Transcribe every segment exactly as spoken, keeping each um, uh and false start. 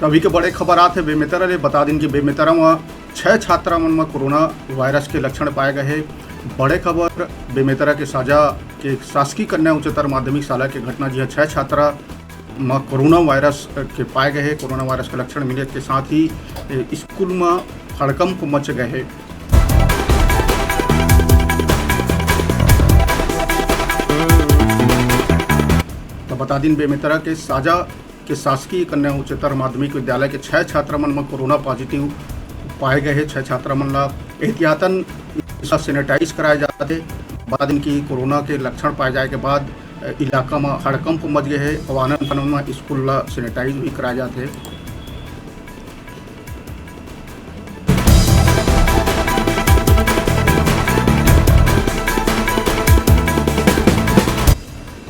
अभी के बड़े खबर आत हे बेमेतरा ले। बता दिन कि बेमेतरा म छह छात्रा मन म कोरोना वायरस के लक्षण पाए गए हे। बड़े खबर, बेमेतरा के साजा के शासकीय कन्या उच्चतर माध्यमिक शाला के घटना, जिहां छह छात्रा म कोरोना वायरस के पाए गए हे। कोरोना वायरस के लक्षण मिले के साथ ही, ए, स्कूल म हड़कंप मच गए हे। तो बता दिन, बेमेतरा के साजा के शासकीय कन्या उच्चतर माध्यमिक विद्यालय के छह छात्रा मन म कोरोना पॉजिटिव पाए गए हे। छह छात्रा मन ला एहतियातन सैनिटाइज कराए जाथे। बता दिन कि कोरोना के लक्षण पाए जाए के बाद इलाका म हड़कंप मच गए हे। अउ आनंद फानंद म स्कूल ला सैनिटाइज भी कराए जाथे।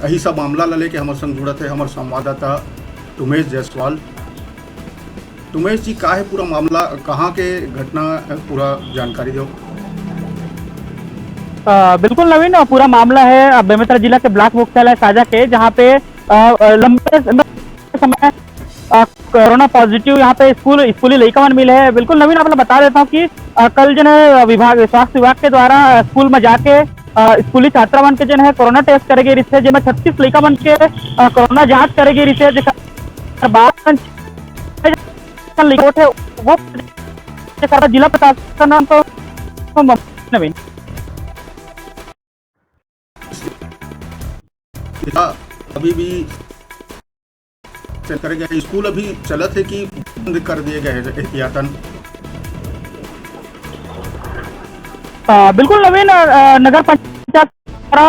यही सब मामला ला लेके हमर संग जुड़त हे हमर संवाददाता टुमेश जायसवाल। टुमेश जी, का हे पूरा मामला, कहाँ के घटना हे, पूरा जानकारी दो। अ, बिल्कुल नवीन, अ, पूरा मामला हे, अ, बेमेतरा जिला के ब्लॉक मुख्यालय साजा के, जहाँ पे, अ, अ, लंबे, लंबे समय, अ, कोरोना पॉजिटिव यहाँ पे स्कूल, स्कूली लइका मन मिले हे। बिल्कुल नवीन, आप लोग बता देता हूँ कि, अ, कल जो है विभाग, स्वास्थ्य विभाग के द्वारा, अ, स्कूल में जाके, अ, स्कूली छात्रा मन के जो है कोरोना टेस्ट करे गए रहिस हे, जेमा छत्तीस लइका मन के, अ, कोरोना जांच करे गए रहिस हे, जेकर बाद रिपोर्ट हे, वो जेकर जिला प्रशासन तो, तो नवीन। अभी भी चेक करे गए, स्कूल अभी चलत हे कि बंद कर दिए गए हे एहतियातन? अ, बिल्कुल नवीन, अ, अ, नगर पंचायत द्वारा,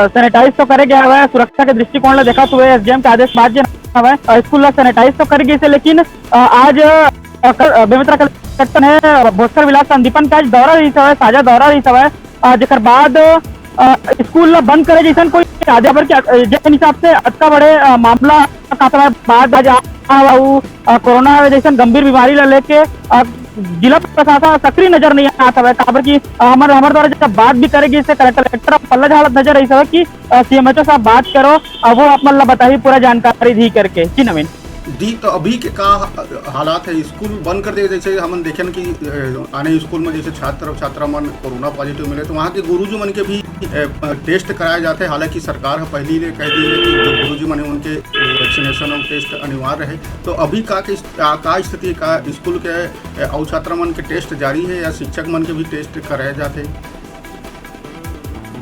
अ, सैनिटाइज तो करे गया हवय, सुरक्षा के दृष्टिकोण ले देखत हुए एसडीएम के आदेश बाद जे हवय, अ, स्कूल ला सैनिटाइज तो करे गइस हे, लेकिन, अ, आज, अ, कल, अ, बेमेतरा कलेक्टर हे, अ, भोसकर विलास संदीपन के आज दौरा रहिस हवय, साझा दौरा रहिस हवय, अ, जेकर बाद, अ, स्कूल ला बंद करे जइसन कोई आदेश, काबर कि, अ, जेन हिसाब से अतका बड़े, अ, मामला का समय बाद आज आ, आ, अउ, अ, कोरोना जइसन गंभीर बीमारी ला लेके, अ, जिला प्रशासन सक्रिय नजर नहीं आत हवय, काबर कि, अ, हमर, हमर द्वारा जब बात भी करे गइस हे कलेक्टर, कलेक्टर पल्ला झाड़त नजर आइस हवय कि, अ, सीएमएचओ साहब बात करो, अ, वो आप मन ला बताही पूरा जानकारी दी करके। जी नवीन। दी, तो अभी के का हा-, हालात हे? स्कूल बंद कर दे, जैसे हमन देखेन कि, अ, आने स्कूल में जैसे छात्र छात्रा मन कोरोना पॉजिटिव मिले, तो वहाँ के गुरुजी मन के भी, अ, टेस्ट कराए जाथे। हालांकि सरकार ह पहली ले कह दी है कि जो गुरुजी मन हे उनके वैक्सीनेशन और टेस्ट अनिवार्य है। तो अभी का, का, का स्थिति का स्कूल के, अ, अउ छात्रा मन के टेस्ट जारी है या शिक्षक मन के भी टेस्ट कराए जाथे?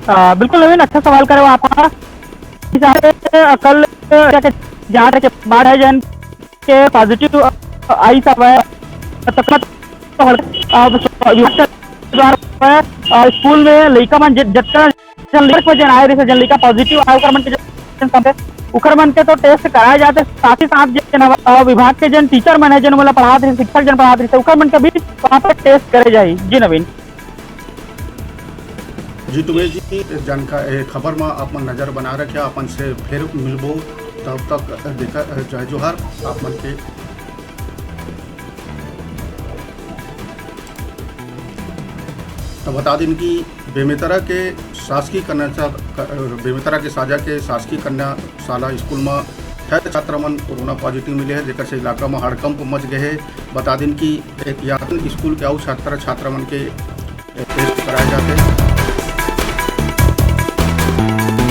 अ, बिल्कुल नवीन, अच्छा सवाल करे हो आप। हिसाब से, अ, कल, अ, के जांच के बाद है, जन के पॉजिटिव, अ, आइस हवय, तकमत, अ, विभाग के द्वारा, अ, स्कूल में लइका मन जि-, जतका जन लइका जन आए रहिस हे, जन लइका पॉजिटिव आए, ओकर मन के जन, ओकर मन के तो टेस्ट कराए जाथे, साथ ही साथ जन हवय, अ, विभाग के जन टीचर मन हे, जन ओला पढ़ात रहिस, शिक्षक जन पढ़ात रहिस, ओकर मन के भी वहाँ पे टेस्ट करे जाही। जी नवीन। जी टुमेश जी, जानका-, ए, खबर म आप मन नजर बना रखे, आप मन से फिर मिलबो, तब तक देखा, जय जोहार आप मन के। तो बता दिन कि बेमेतरा के शासकीय कन्या सा-, क-, बेमेतरा के साजा के शासकीय कन्या शाला स्कूल म छह छात्रा मन कोरोना पॉजिटिव मिले हे, जेकर से इलाका म हड़कंप मच गए हे। बता दिन कि एहतियातन स्कूल के अउ छात्र छात्रा मन के टेस्ट कराए जाथे।